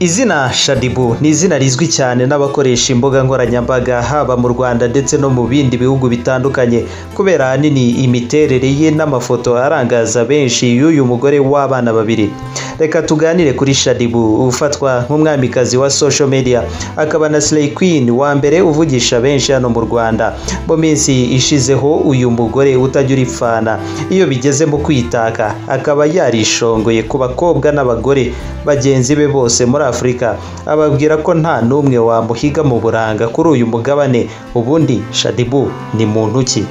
Izina Shaddyboo ni izina rizwi cyane n'abakoresha imbuga nkoranyambaga haba mu Rwanda ndetse no mu bindi bihugu bitandukanye, kubera ahanini imiterere ye n'amafoto arangaza benshi y'uyu mugore w'abana babiri. Reka tuganire kuri Shaddyboo ufatwa nk'umwamikazi wa social media, akaba na Slay Queen wa mbere uvugisha benshi hano mu Rwanda. Mu minsi ishizeho uyu mugore utajya uripfana iyo bigeze mu kwitaka, akaba yarishongoye ku bakobwa n'abagore bagenzi be bose muri Afurika, ababwira ko nta n'umwe wamuhiga mu buranga kuri uyu mugabane. Ubundi Shaddyboo ni muntu ki?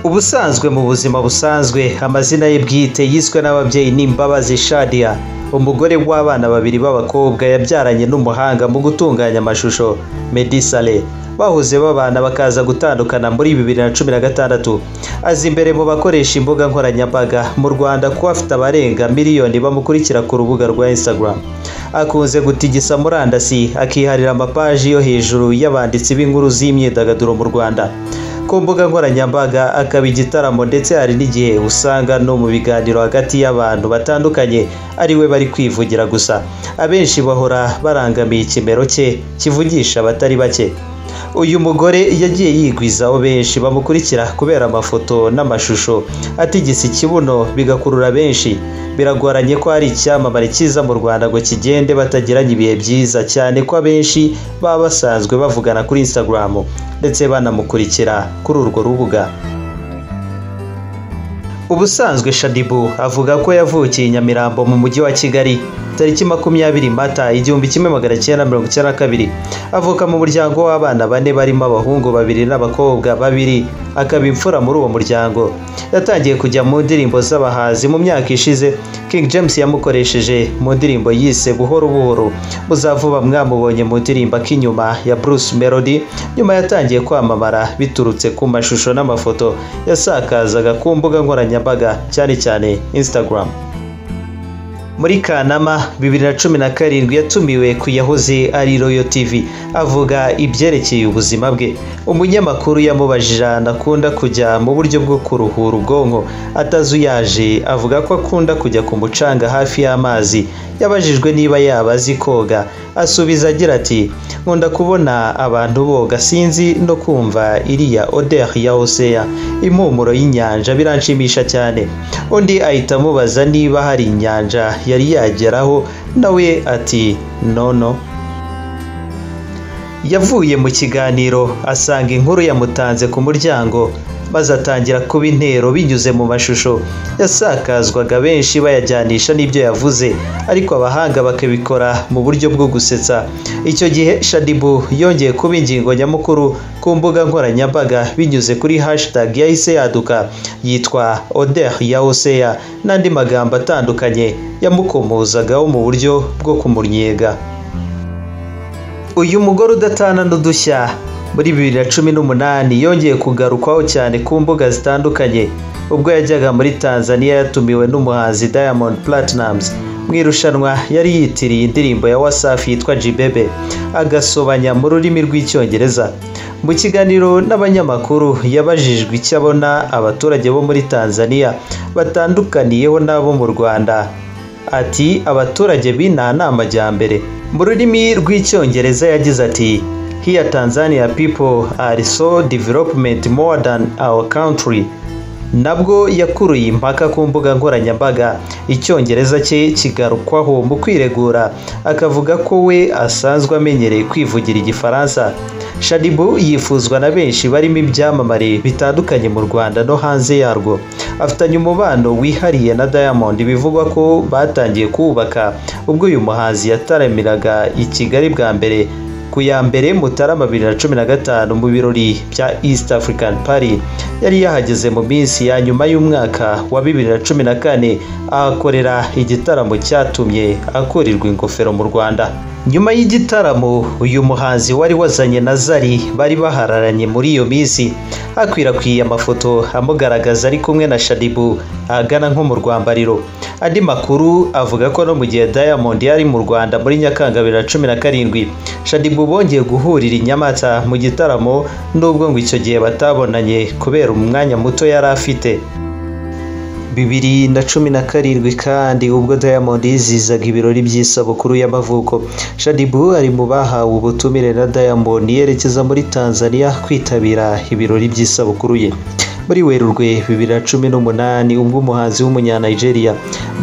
Ubusanzwe mu buzima busanzwe amazina ye bwite yiswe n'ababyeyi ni Mbabazi Shadia, umugore w'abana babiri b'abakobwa yabyaranye n'umuhanga mu gutunganya amashusho Meddy Saleh. Bahoze babana bakaza gutandukana muri 2016. Aza imbere mu bakoresha imbuga nkoranyambaga mu Rwanda kuko afite abarenga miliyoni bamukurikira ku rubuga rwa Instagram. Akunze gutigisa murandasi, akiharira amapaji yo hejuru y'abanditsi b'inkuru z'imyidagaduro mu Rwanda. Ku mbuga nkoranyambaga akaba igitaramo, ndetse hari n'igihe usanga no mu biganiro hagati y'abantu batandukanye ari we bari kwivugira gusa. Abenshi bahora barangamiye ikimero cye kivugisha abatari bake. Uyu mugore yagiye yigwizaho benshi bamukurikira kubera amafoto n'amashusho atigisa ikibuno bigakurura benshi. Biragoranye ko hari icyamamare cyiza mu Rwanda ngo kigende batagiranye ibihe byiza, cyane ko abenshi baba basanzwe bavugana kuri Instagram ndetse banamukurikira kuri urwo rubuga. Ubusanzwe Shaddyboo avuga ko yavukiye i Nyamirambo mu mujyi wa Kigali tariki 20 Mata 1992. Avuka mu muryango w'abana bane barimo abahungu babiri n'abakobwa babiri, akaba imfura muri uwo muryango. Yatangiye kujya mu ndirimbo z'abahanzi mu myaka ishize. King James yamukoresheje mu ndirimbo yise Buhoro Buhoro. Muzavuba mwamubonye mu ndirimbo Akinyuma ya Bruce Melody. Nyuma yatangiye kwamamara biturutse ku mashusho n'amafoto yasakazaga ku mbuga nkoranyambaga cyane cyane Instagram. Muri Kanama 2017 yatumiwe ku yahoze ari Royal TV avuga ibyerekeye ubuzima bwe. Umunyamakuru yamubajije ahantu akunda kujya mu buryo bwo kuruhura ubwonko, atazuyaje avuga ko akunda kujya ku mucanga hafi y'amazi. Yabajijwe niba yaba azi koga, asubiza agira ati: "Nkunda kubona abantu boga, sinzi no kumva iriya odeur ya océan, impumuro y'inyanja biranshimisha cyane." Undi ahita amubaza niba hari inyanja yari yageraho, nawe ati nono. Yavuye mu kiganiro asanga inkuru yamutanze ku muryango, maze atangira kuba intero binyuze mu mashusho yasakazwaga benshi bayajyanisha n'ibyo yavuze, ariko abahanga bakabikora mu buryo bwo gusetsa. Icyo gihe Shaddyboo yongeye kuba ingingo nyamukuru ku mbuga nkoranyambaga binyuze kuri hashtag yahise yaduka yitwa odeur ya océan n'andi magambo atandukanye yamukomozagaho mu buryo bwo kumunyega. Uyu mugore udatana n'udushya muri 2018 yongeye kugarukwaho cyane ku mbuga zitandukanye ubwo yajyaga muri Tanzania yatumiwe n'umuhanzi Diamond Platnumz mu irushanwa yari yitiriye indirimbo ya Wasafi yitwa Jibebe, agasobanya mu rurimi rw'Icyongereza. Mu kiganiro n'abanyamakuru yabajijwe icyo abona abaturage bo muri Tanzania batandukaniyeho n'abo mu Rwanda, ati: "Abaturage b'inaha ni amajyambere." Mu rurimi rw'Icyongereza yagize ati: "Here Tanzania people are so development more than our country." Nabwo yakuruye impaka ku mbuga nkoranyambaga, Icyongereza cye kigarukwaho mu kwiregura, akavuga ko we asanzwe amenyereye kwivugira Igifaransa. Shaddyboo yifuzwa na benshi barimo ibyamamare bitandukanye mu Rwanda no hanze yarwo. Afitanye umubano wihariye na Diamond, bivugwa ko batangiye kuwubaka ubwo uyu muhanzi yataramiraga i Kigali bwa mbere ku ya mbere Mutarama 2015 mu birori bya East African Party. Yari yahageze mu minsi ya nyuma y'umwaka wa 2014, ahakorera igitaramo cyatumye akurirwa ingofero mu Rwanda. Nyuma y'igitaramo uyu muhanzi wari wazanye na Zari bari bahararanye muri iyo minsi, hakwirakwiye amafoto amugaragaza ari kumwe na Shaddyboo ahagana nko mu rwambariro. Andi makuru avuga ko no mu gihe Diamond yari mu Rwanda muri Nyakanga 2017, Shaddyboo bongeye guhurira i Nyamata mu gitaramo, nubwo ngo icyo gihe batabonanye kubera umwanya muto yari afite. 2017 kandi ubwo Diamond yizihizaga ibirori by'isabukuru y'amavuko, Shaddyboo ari mu bahawe ubutumire na Diamond yerekeza muri Tanzania kwitabira ibirori by'isabukuru ye. Muri Werurwe 2018 ubwo umuhanzi w'umunya-Nigeria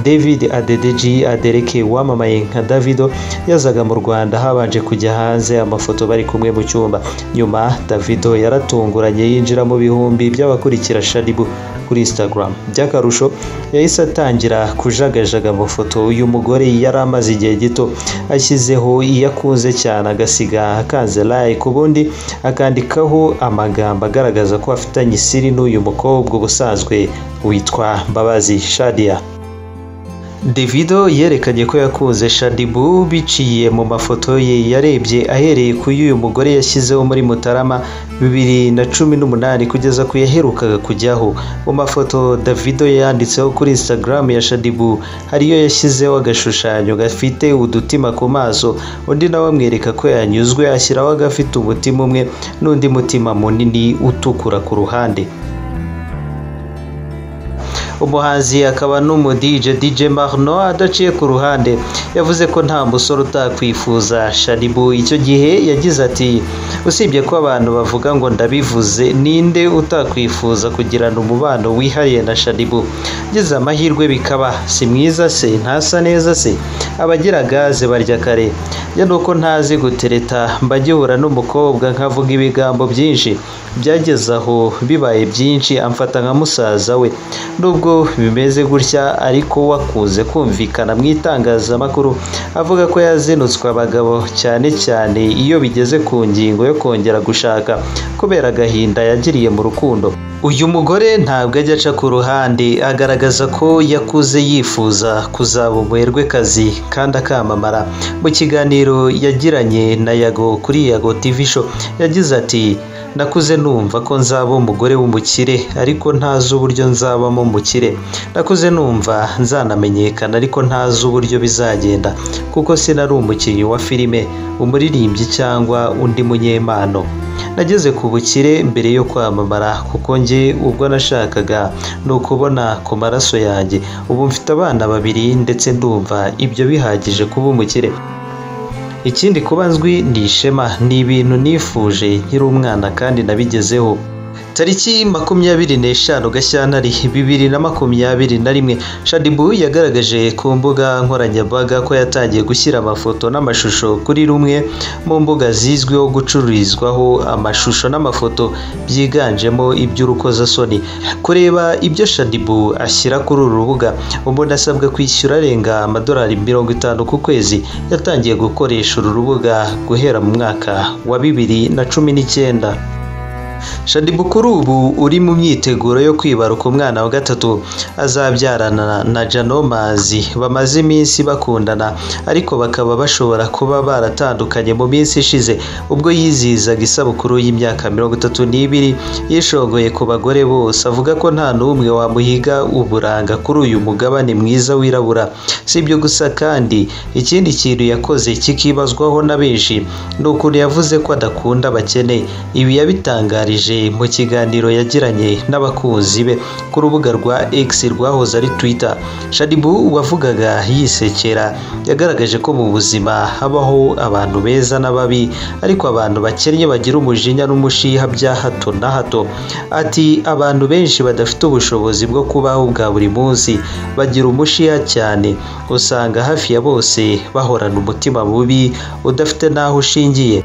David Adedeji Adeleke wamamaye nka Davido yazaga mu Rwanda, habanje kujya hanze amafoto bari kumwe mu cyumba. Nyuma Davido yaratunguranye yinjira mu bihumbi by'abakurikira Shaddyboo kuri Instagram. By'akarusho yahise atangira kujagajaga amafoto uyu mugore yari amaze igihe gito ashyizeho iyo akunze cyane, agasiga akanze like, ubundi akandikaho amagambo agaragaza ko afitanye isiri n'uyu mukobwa ubusanzwe witwa Mbabazi Shadia. Davido yerekanye ko yakunze Shaddyboo biciye mu mafoto ye yarebye ahereye ku y'uyu mugore yashyizeho muri Mutarama 2018 kugeza ku yaherukaga kujyaho. Mu mafoto Davido yanditseho kuri Instagram ya Shaddyboo hariyo yashyizeho agashushanyo gafite udutima ku maso, undi nawe amwereka ko yanyuzwe ashyiraho agafite umutima umwe n'undi mutima munini utukura ku ruhande. Umuhanzi akaba n'umu DJ DJ Marnaud adaciye ku ruhande yavuze ko nta musore utakwifuza Shaddyboo. Icyo gihe yagize ati: "Usibye ko abantu bavuga ngo ndabivuze, ninde utakwifuza kugirana umubano wihariye na Shaddyboo? Ngize amahirwe bikaba, si mwiza se, ntasa neza se, abagira gaze barya kare. Njye nuko ntazi gutereta, mba ngihura n'umukobwa nkavuga ibigambo byinshi, byageze aho bibaye byinshi amfata nka musaza we." Nubwo bimeze gutya ariko wakunze kumvikana mu itangazamakuru avuga ko yazinutswe abagabo cyane cyane iyo bigeze ku ngingo yo kongera gushaka kubera agahinda yagiriye mu rukundo. Uyu mugore ntabwo ajya aca ku ruhande, agaragaza ko yakuze yifuza kuzaba umuherwekazi kandi akamamara. Mu kiganiro yagiranye na Yago kuri Yago TV Show yagize ati: "Nakuze numva ko nzaba umugore w'umukire ariko ntazi uburyo nzabamo umukire. Nakuze numva nzanamenyekana ariko ntazi uburyo bizagenda, kuko sinari umukinnyi wa filime, umuririmbyi cyangwa undi munyempano. Nageze ku bukire mbere yo kwamamara, kuko njye ubwo nashakaga ni ukubona ku maraso yanjye. Ubu mfite abana babiri ndetse ndumva ibyo bihagije kuba umukire. Ikindi kuba nzwi ni ishema, ni ibintu nifuje nkiri umwana kandi nabigezeho." Tariki 25 Gashyantare 2021 Shaddyboo yagaragaje ku mbuga nkoranyambaga ko yatangiye gushyira amafoto n'amashusho kuri rumwe mu mbuga zizwiho gucururizwaho amashusho n'amafoto byiganjemo iby'urukozasoni. Kureba ibyo Shaddyboo ashyira kuri uru rubuga, umuntu asabwa kwishyura arenga amadolari 50 ku kwezi. Yatangiye gukoresha uru rubuga guhera mu mwaka wa 2019. Shaddyboo kuri ubu uri mu myiteguro yo kwibaruka umwana wa gatatu azabyarana na Janomazi bamaze iminsi bakundana, ariko bakaba bashobora kuba baratandukanye mu minsi ishize ubwo yizihizaga isabukuru y'imyaka 32 yishogoye ku bagore bose, avuga ko nta n'umwe wamuhiga uburanga kuri uyu mugabane mwiza wirabura. Si ibyo gusa kandi, ikindi kintu yakoze kikibazwaho na benshi ni ukuntu yavuze ko adakunda abakene. Ibi yabitangarije mu kiganiro yagiranye n'abakunzi be ku rubuga rwa X rwahoze ari Twitter. Shaddyboo wavugaga yisekera yagaragaje ko mu buzima habaho abantu beza n'ababi, ariko abantu bakennye bagira umujinya n'umushiha bya hato na hato. Ati: "Abantu benshi badafite ubushobozi bwo kubaho bwa buri munsi bagira umushiha cyane, usanga hafi ya bose bahorana umutima mubi udafite n'aho ushingiye."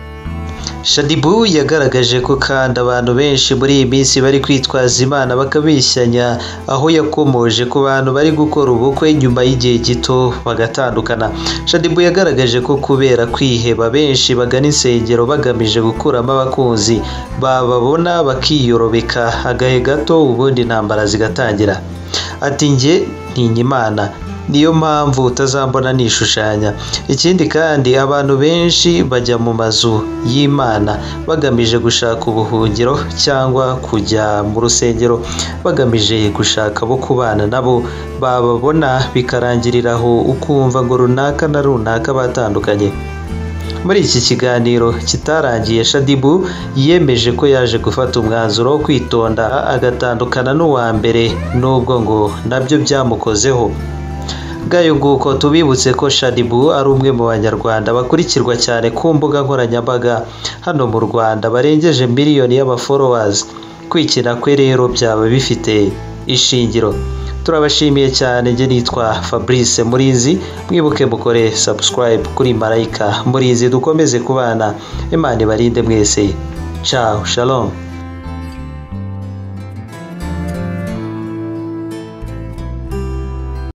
Shaddyboo yagaragaje ko kandi abantu benshi muri iyi minsi bari kwitwaza Imana bakabishyanya, aho yakomoje ku bantu bari gukora ubukwe nyuma y'igihe gito bagatandukana. Shaddyboo yagaragaje ko kubera kwiheba benshi bagana insengero bagamije gukuramo abakunzi, bababona bakiyorobeka agahe gato ubundi intambara zigatangira. Ati: "Njye ntinya Imana, niyo mpamvu utazambona nishushanya. Ikindi kandi abantu benshi bajya mu mazu y'Imana bagamije gushaka ubuhungiro cyangwa kujya mu rusengero bagamije gushaka abo kubana nabo, bababona bikarangirira aho, ukumva ngo runaka na runaka batandukanye." Muri iki kiganiro kitarangiye, Shaddyboo yemeje ko yaje gufata umwanzuro wo kwitonda agatandukana n'uwa mbere, nubwo ngo nabyo byamukozeho. Ngayo nguko, tubibutse ko Shaddyboo ari umwe mu banyarwanda bakurikirwa cyane ku mbuga nkoranyambaga hano mu Rwanda, barengeje miliyoni y'aba followers. Kwikina kwe rero byaba bifite ishingiro. Turabashimiye cyane. Njye nitwa Fabrice Murinzi. Mwibuke mukore subscribe kuri Marayika Murinzi, dukomeze kubana. Imana ibarinde mwese. Ciao, shalom.